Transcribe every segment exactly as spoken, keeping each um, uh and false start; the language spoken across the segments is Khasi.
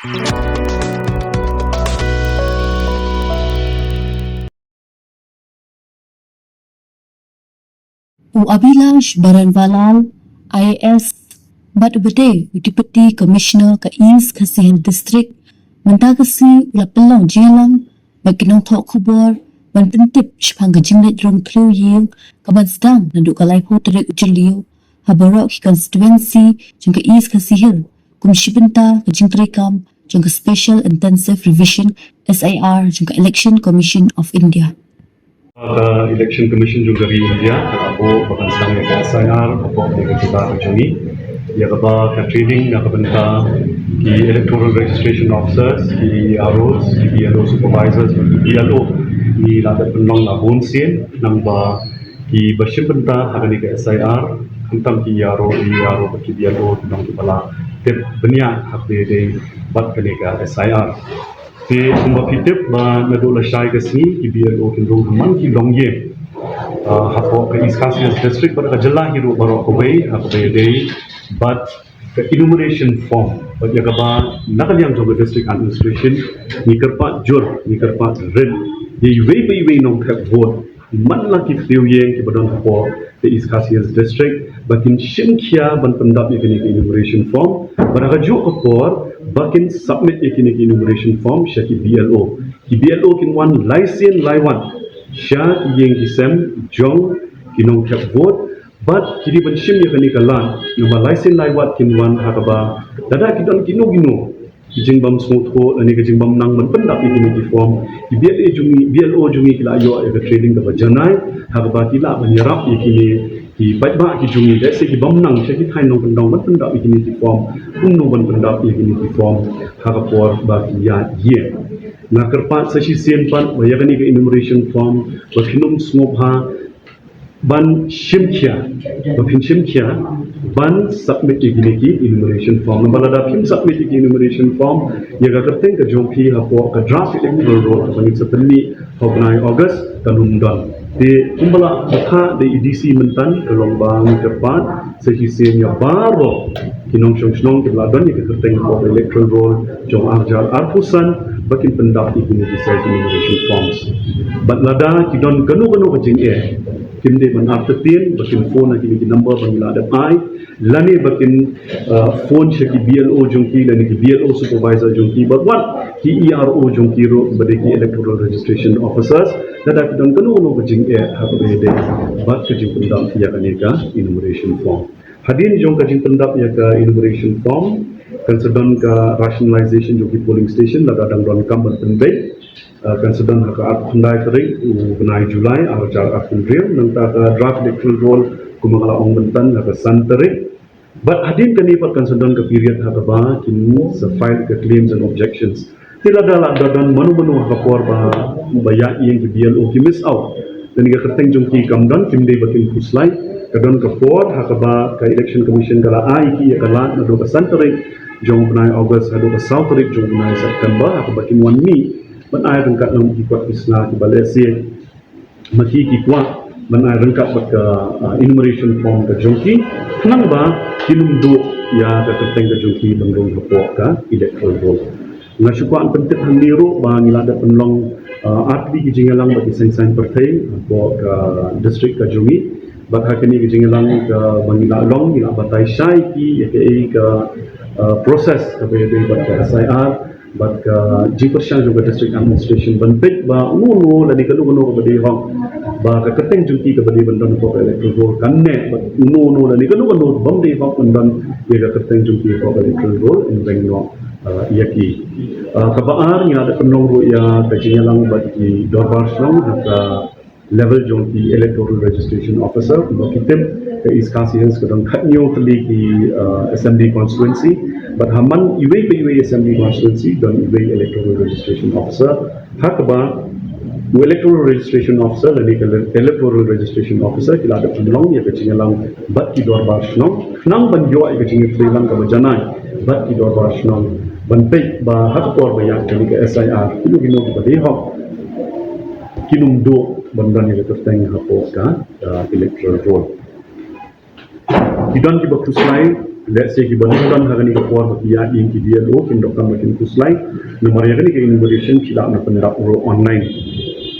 U Abhilash Baranwalal, I A S, bad uba dei u Deputy Commissioner ka East Khasi Hills District, mynta ka sngi u la pynlong jingïalang bad ki nongthoh khubor ban pyntip shaphang ka jingleit rung khliew ïing kaban sdang naduh ka laiphew tarik u Jylliew ha baroh ki constituency jong ka East Khasi Hills, kum shi bynta ka jingtreikam jong ka Special Intensive Revision, S I R, jong ka Election Commission of India. Ka Election Commission jong ka ri India ka la buh ba kan sdang ïa ka S I R hapoh ka jylla ka jong ngi. Ïa kaba ka training na ka bynta ki Electoral Registration Officers, ki E R Os, ki B L O Supervisors, ki B L O, ngi la dep pynlong la bun sien, nangba kiba shim bynta ha kane ka S I R, khamtam ki E R O, E R O bad ki B L O, ki long kiba la tip bniah ha kaba ïadei bad kane ka S I R. Te kumba phi tip ba naduh lashai ka sngi ki B L O kin rung ha man ki longïing, ah, hapoh ka East Khasi Hills District bad ka jylla hi ruh baroh kawei ha kaba ïadei bad ka enumeration form. Bad ïa kaba na ka liang jong ka District Administration ngi kyrpad jur, ngi kyrpad rit ïa iwei pa iwei nongthep vote man la ki khliew ïing kiba don hapoh ka East Khasi Hills District ba kin shim khia ban pyndap ïa kane ka enumeration form, bad ha kajuh ka por ba kin submit ïa kane ka enumeration form sha ki B L O. Ki B L O kin wan lai sien lai wat sha ki ïing ki sem jong ki nongthep vote, bad ki dei ban shim ïa kane ka lad, namar lai sien lai wat kin wan ha kaba lada ki don kino kino ki jingbym sngewthuh lane ka jingbymnang ban pyndap ïa kine ki form, ki B L A jong ngi, B L O jong ngi ki la ïoh ïa ka training kaba janai ha kaba ki lah ban ïarap ïa kine ki paidbah ki jong ngi, lehse ki bym nang sha ki thaiñ nongkyndong ban pyndap ïa kine ki form, kumno ban pyndap ïa kine ki form ha ka por ba ki ïaid ïing. Nga kyrpad sa shisien pat ba ïa kane ka enumeration form ba phin ym sngewbha ban shim khia, ba phin shim khia ban submit ïa kine ki enumeration form. Namar lada phim submit ïa ki enumeration form, ïa ka kyrteng ka jong phi hapoh ka draft electoral roll kaba ngin sa pynmih ha u bnai August kan ym don. Te kumba la kata da i D C mynta ka long ba ngi kyrpad sa shisien ïa baroh ki nongshong shnong kiba la don ïa ka kyrteng hapoh ka electoral roll jong ar hajar arphew san ba kin pyndap ïa kine ki self enumeration forms. Bad lada ki don kano kano ka jingeh, kim dei ban artatien ba kin phone ha kine ki number ba ngi la dep ai, lane ba kin, uh, phone sha ki B L O jong ki lane ki B L O supervisor jong ki, bad wat ki E R O jong ki ruh ba dei ki electoral registration officers, lada ki don kano kano ka jingeh ha kaba ïadei bad ka jingpyndap ïa kane ka enumeration form. Hadien jong ka jingpyndap ïa ka enumeration form kan sa don ka rationalization jong ki polling station lada dang don kam ban pynbeit. Uh, kan sa don ha ka arphew khyndai tarik u bnai July ar hajar arphew hynriew, nangta ka draft electoral roll kumba nga la ong mynta ha ka san tarik. Bad hadien kane pat kan sa don ka period ha kaba kin sa file ka claims and objections. Te lada la don mano mano ha ka por ba, ba ïaid ïing ki B L O ki miss out, lane ka kyrteng jong ki kam don, kim dei ba kin khuslai. Ka don ka por ha kaba ka Election Commission ka la ai ïa ki ïa ka lad naduh ka san tarik jong u bnai August haduh ka saw tarik jong u bnai September ha kaba kin wan mih ban ai ryngkat lang ki kot ki sla kiba lehse ma ki ki kwah ban ai ryngkat bad ka, ah, enumeration form ka jong ki, khnang ba kin ym duh ïa ka kyrteng ka jong ki ban rung hapoh ka electoral roll. Nga shu kwah pyntip hangne ruh ba ngi la dep pynlong, ah, artylli ki jingïalang bad ki seng saiñ pyrthei hapoh ka district ka jong ngi. Bad ha kine ki jingïalang kaba ngi la long, ngi la batai shai ïa ki ïa kaei ka, ah, process kaba ïadei bad ka S I R bad ka jingpyrshang jong ka District Administration ban peit ba uno uno lane kano kano kaba dei hok ba ka kyrteng jong ki kaba dei ban don hapoh ka electoral roll kan neh, bad uno uno lane kano kano bym dei hok ban don ïa ka kyrteng jong ki hapoh ka electoral roll, yn beng noh, ah, ïa ki. Ah, kaba ar, ngi la dep pynlong ruh ïa ka jingïalang bad ki dorbar shnong ha ka level jong ki electoral registration officer. Kumba phi tip, ka East Khasi Hills ka don khathynñiew tylli ki, uh, assembly constituency. Bad ha man iwei pa iwei assembly constituency don iwei electoral registration officer. Ha kaba u electoral registration officer lane ka le-, electoral registration officer ki la dep pynlong ïa ka jingïalang bad ki dorbar shnong khnang ban ïoh ïa ka jingïatreilang kaba janai bad ki dorbar shnong ban peit ba ha ka por ba ïaid kane ka S I R kino kino kiba dei hok kin ym duh ban don ïa ka kyrteng hapoh ka, ka electoral roll. Ki don kiba khuslai, Let's say kiba don ha kane ka por ba ki ïa ïing ki B L O kin donkam ba kin khuslai. Namar ïa kane ka enumeration phi lah ban pyndap ruh online.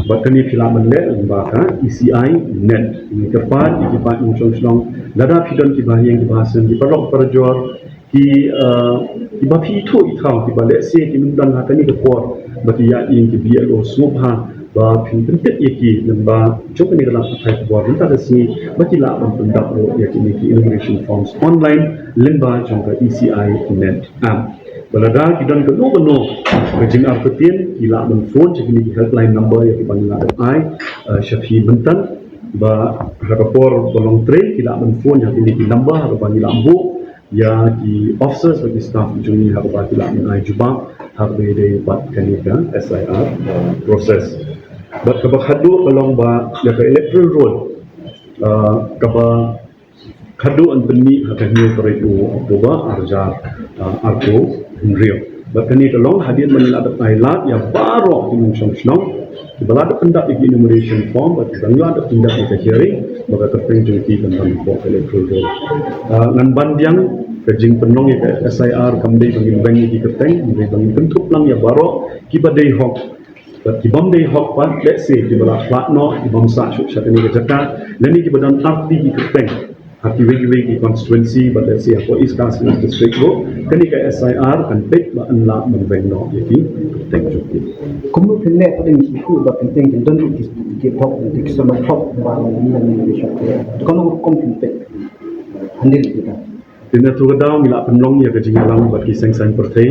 Bad kane phi lah ban leh lyngba ka E C I net. Kine ki paid, ki paid nongshong shnong. Lada phi don kiba ha ïing kiba ha sem, ki paralok parajor, ki, uh, kiba phi ithuh ithaw, kiba let's say kim don ha kane ka por ba ki ïa ïing ki B L O sngewbha ba phin pyntip ïa ki lyngba jong kane ka lad pathai khubor mynta ka sngi ba ki lah ban pyndap ruh ïa kine ki enumeration forms online lyngba jong ka E C I net app. Ba lada ki don kano kano ka jingartatien, ki lah ban phone sha kine ki helpline number ïa kiba ngi la dep ai, uh, sha phi mynta. Ba ha ka por ba long trei ki lah ban phone ïa kine ki number ha kaba ngi lah buh ïa ki officers bad ki staff jong ngi ha kaba ki lah ban ai jubab ha kaba ïadei bad kane ka S I R, uh, process. Bad kaba khadduh ka long ba ïa ka electoral roll, uh, kaba khadduh yn pynmih ha ka hynñiew tarik u October ar hajar, uh, arphew hynriew. Bad kane ka long hadien ba ngi la dep ai lad ïa baroh ki nongshong shnong kiba la dep pyndap ïa ki enumeration form bad kiba la dep pyndap ïa ka hearing ba ka kyrteng jong ki kan don hapoh ka electoral roll. Ah, ngan ban biang ka jingpynlong ïa ka S I R kam dei ba ngin weng ïa ki kyrteng, kam dei ba ngin kynthup lang ïa baroh kiba dei hok. Bad ki bym dei hok pat, let's say kiba la khlad noh, ki bym sah shuh sha kane ka jaka, lane kiba don artylli ki kyrteng ha kiwei kiwei ki constituency, bad let's say hapoh East Khasi Hills District ruh, kane ka S I R kan peit ba yn lah ban weng noh ïa ki kyrteng jong ki. Kumno phin leh pat ïa ki, ba kyrteng kin don ki, ki thok, ki sama thok ba ngi, ngi, ngi, ngi, kumno kum phin peit handle kita. Te na tu ka daw ngi la pynlong ïa ka jingïalang bad ki seng saiñ pyrthei,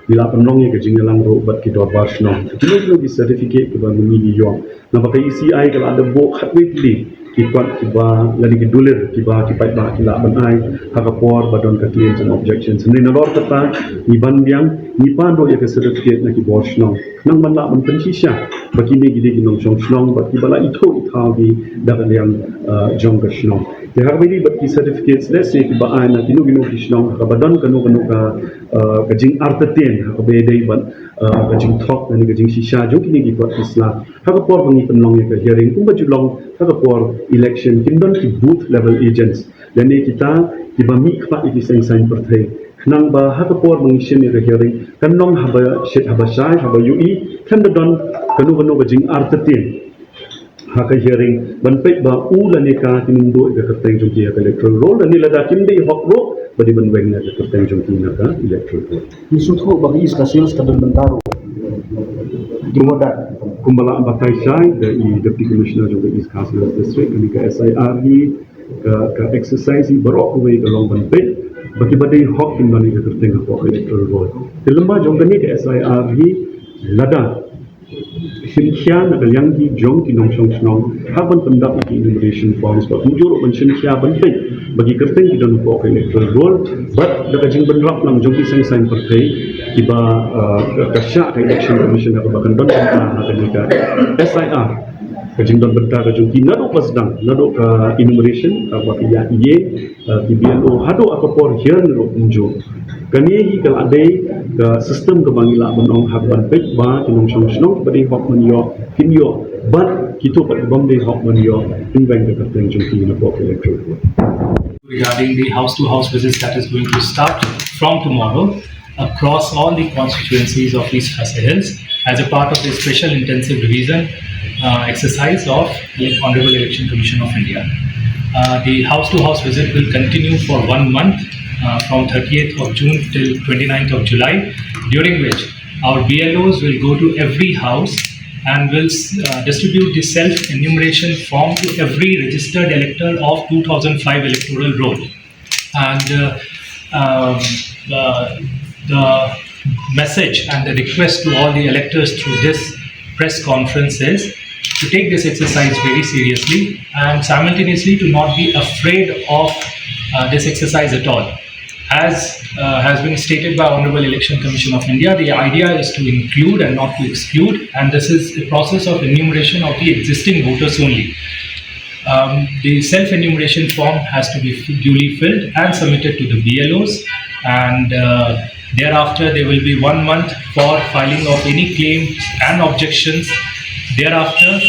ngi la pynlong ïa ka jingïalang ruh bad ki dorbar shnong. Kino kino ki certificate kiba ngi ïoh. Naba ka E C I ka la dep buh khatwei tylli ki kot kiba lane ki dulir kiba ki paidbah ki lah ban ai ha ka por ba don ka claims and objections. Hynrei nalor kata ngi ban biang, ngi pan ruh ïa ka certificate na ki bor shnong. Khnang ban lah ban pynshisha ba kine ki dei ki nongshong shnong bad kiba la ithuh ithaw ki da ka liang, uh, jong ka shnong. Te ha kaba ïadei bad ki certificates, let's say kiba ai na kino kino ki shnong ha kaba don kano kano ka, uh, ka jingartatien ha kaba ïadei bad, uh, ka jingthok lane ka jingshisha jong kine ki kot ki sla. Ha ka por ba ngi pynlong ïa ka hearing kumba ju long ha ka por election, kin don ki booth level agents lane kita kiba mih khmat ïa ki seng saiñ pyrthei. Khnang ba ha ka por ba ngi shim ïa ka hearing kan long haba shit haba shai, haba ïohi, khlem da don kano kano ka jingartatien ha ka hearing ban peit ba u lane ka kin ym duh ïa ka kyrteng jong ki ha ka electoral roll, lane lada kim dei hok ruh ba dei ban weng ïa ka kyrteng jong ki na ka electoral roll. Ngi sngewthuh ba ka East Khasi Hills ka don bynta ruh ki border. Kumba la batai shai da i Deputy Commissioner jong ka East Khasi Hills District, kane ka S I R hi ka, ka exercise hi baroh kawei ka long ban peit ba kiba dei hok kin don ïa ka kyrteng hapoh ka electoral roll. Te lyngba jong kane ka S I R hi lada shim khia na ka liang ki jong ki nongshong shnong ha ban pyndap ïa ki enumeration forms, ba kumjuh ruh ban shim khia ban peit ba ki kyrteng ki don hapoh ka electoral roll. Bad da ka jingbynrap lang jong ki seng saiñ pyrthei kiba, uh, ka, ka shah ka Election Commission ha kaba kan don bynta ha kane ka S I R. Ka jingdon bynta ka jong ki naduh ba sdang, naduh ka enumeration, ka ba ka ïa ïe, uh, ki B L O haduh ka por hearing ruh kumjuh. Kane hi ka la dei ka system kaba ngi lah ban ong ha ban peit ba ki nongshong shnong ba dei hok ban ïoh kin ïoh, bad kito pat ba ym dei hok ban ïoh kin weng ka kyrteng jong ki na pok electoral. Regarding the house-to-house visits that is going to start from tomorrow across all the constituencies of East Khasi Hills as a part of the special intensive revision, uh, exercise of the Honorable Election Commission of India. Uh, the house-to-house visit will continue for one month, uh, from thirtieth of June till twenty-ninth of July, during which our B L Os will go to every house and will, uh, distribute the self-enumeration form to every registered elector of two thousand five electoral roll. And, uh, um, the, the message and the request to all the electors through this press conference is to take this exercise very seriously and simultaneously to not be afraid of, uh, this exercise at all. As, uh, has been stated by Honorable Election Commission of India, the idea is to include and not to exclude, and this is a process of enumeration of the existing voters only. Um, the self-enumeration form has to be f-, duly filled and submitted to the B L Os, and, uh, thereafter there will be one month for filing of any claims and objections. Thereafter,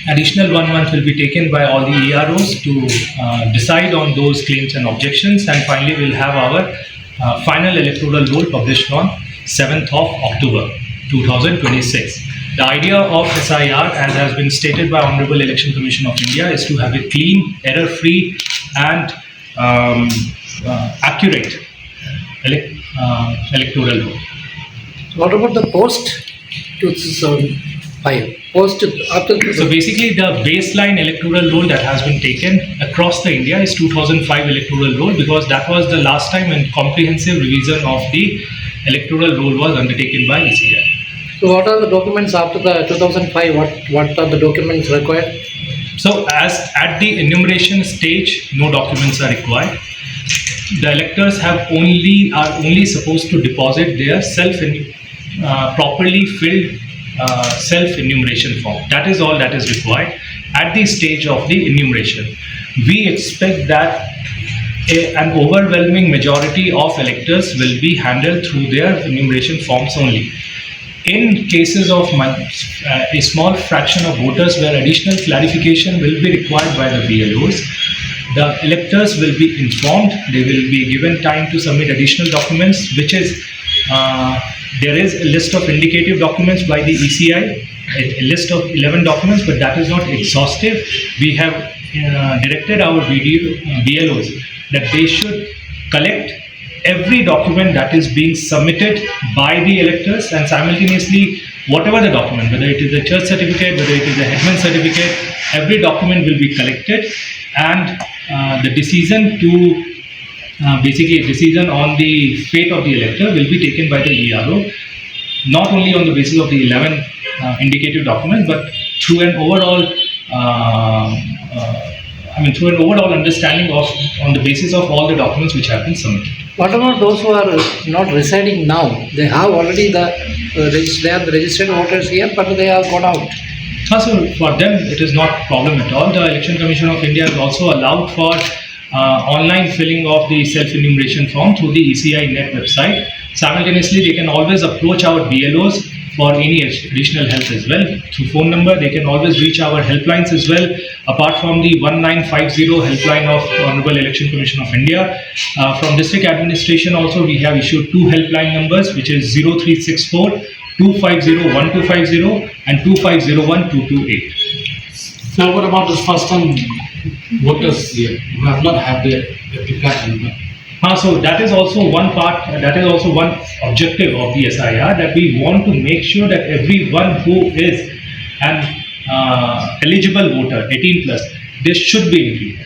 Additional one month will be taken by all the E R Os to uh, decide on those claims and objections, and finally we'll have our uh, final electoral roll published on seventh of October two thousand twenty-six. The idea of S I R, as has been stated by Honorable Election Commission of India, is to have a clean, error-free, and um, uh, accurate elec- uh, electoral roll. What about the post two thousand five? Post after So basically, the baseline electoral roll that has been taken across the India is two thousand five electoral roll, because that was the last time when comprehensive revision of the electoral roll was undertaken by E C I. So what are the documents after the two thousand five? What what are the documents required? So as at the enumeration stage, no documents are required. The electors have only are only supposed to deposit their self uh, properly filled uh, self enumeration form. That is all that is required at the stage of the enumeration. We expect that a, an overwhelming majority of electors will be handled through their enumeration forms only. In cases of mon- uh, a small fraction of voters where additional clarification will be required by the B L Os, the electors will be informed. They will be given time to submit additional documents, which is uh, there is a list of indicative documents by the E C I, a, a list of eleven documents, but that is not exhaustive. We have uh, directed our B D, uh, B L Os that they should collect every document that is being submitted by the electors, and simultaneously whatever the document, whether it is a church certificate, whether it is a headman certificate, every document will be collected, and uh, the decision to uh, basically a decision on the fate of the elector will be taken by the E R O, not only on the basis of the eleven uh, indicative documents, but through an overall, uh, uh, I mean, through an overall understanding of on the basis of all the documents which have been submitted. What about those who are not residing now? They have already the uh, regis- they are the registered voters here, but they have gone out. Uh, so for them, it is not a problem at all. The Election Commission of India has also allowed for uh, online filling of the self-enumeration form through the E C I Net website. Simultaneously, they can always approach our B L Os for any additional help as well. Through phone number, they can always reach our helplines as well. Apart from the one nine five zero helpline of Honorable Election Commission of India, uh, from district administration also we have issued two helpline numbers, which is zero three six four two five zero one two five zero and two five zero one two two eight. So what about the first time voters here who have not had the P P A card number? Uh, so that is also one part, that is also one objective of the S I R, that we want to make sure that everyone who is an uh, eligible voter, eighteen plus, they should be included.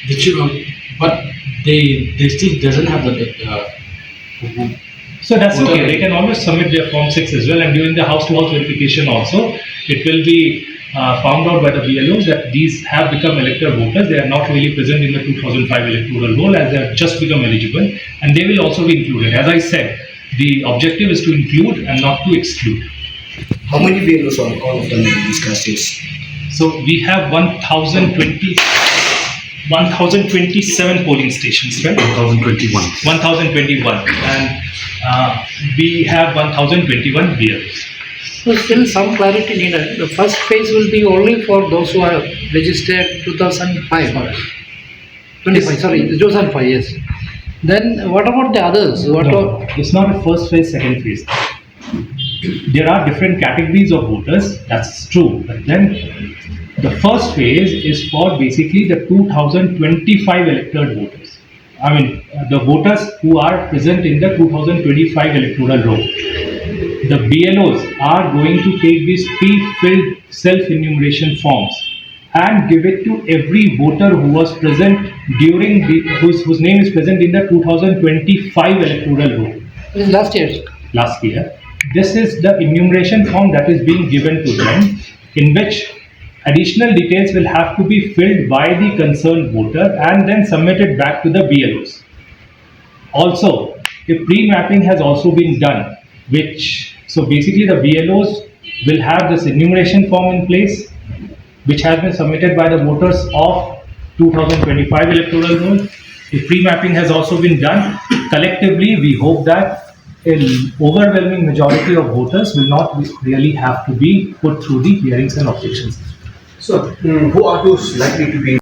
They should, um, but they they still doesn't have the uh, So that's okay. They can always submit their Form six as well, and during the house-to-house verification also, it will be uh, found out by the B L Os that these have become elector voters. They are not really present in the two thousand five electoral roll, as they have just become eligible, and they will also be included. As I said, the objective is to include and not to exclude. How many B L Os are all of them in these capacities? So we have one thousand twenty, one thousand twenty-seven polling stations, right? Two thousand twenty-one. one thousand twenty-one, and uh, we have one thousand twenty-one B L Os. So still some clarity needed. The first phase will be only for those who are registered two thousand five. Twenty-five, sorry, two thousand five, yes. Then what about the others? What No, are, it's not a first phase, second phase. There are different categories of voters, that's true. But then the first phase is for basically the two thousand twenty-five electoral voters. I mean, uh, the voters who are present in the two thousand twenty-five electoral roll. The B L Os are going to take these pre-filled self-enumeration forms and give it to every voter who was present during the whose, whose name is present in the two thousand twenty-five electoral roll this is last year. Last year. This is the enumeration form that is being given to them, in which additional details will have to be filled by the concerned voter and then submitted back to the B L Os. Also, a pre-mapping has also been done, which, so basically the B L Os will have this enumeration form in place, which has been submitted by the voters of two thousand twenty-five electoral roll. The pre-mapping has also been done. Collectively, we hope that an overwhelming majority of voters will not be- really have to be put through the hearings and objections. So, mm, who are those likely to be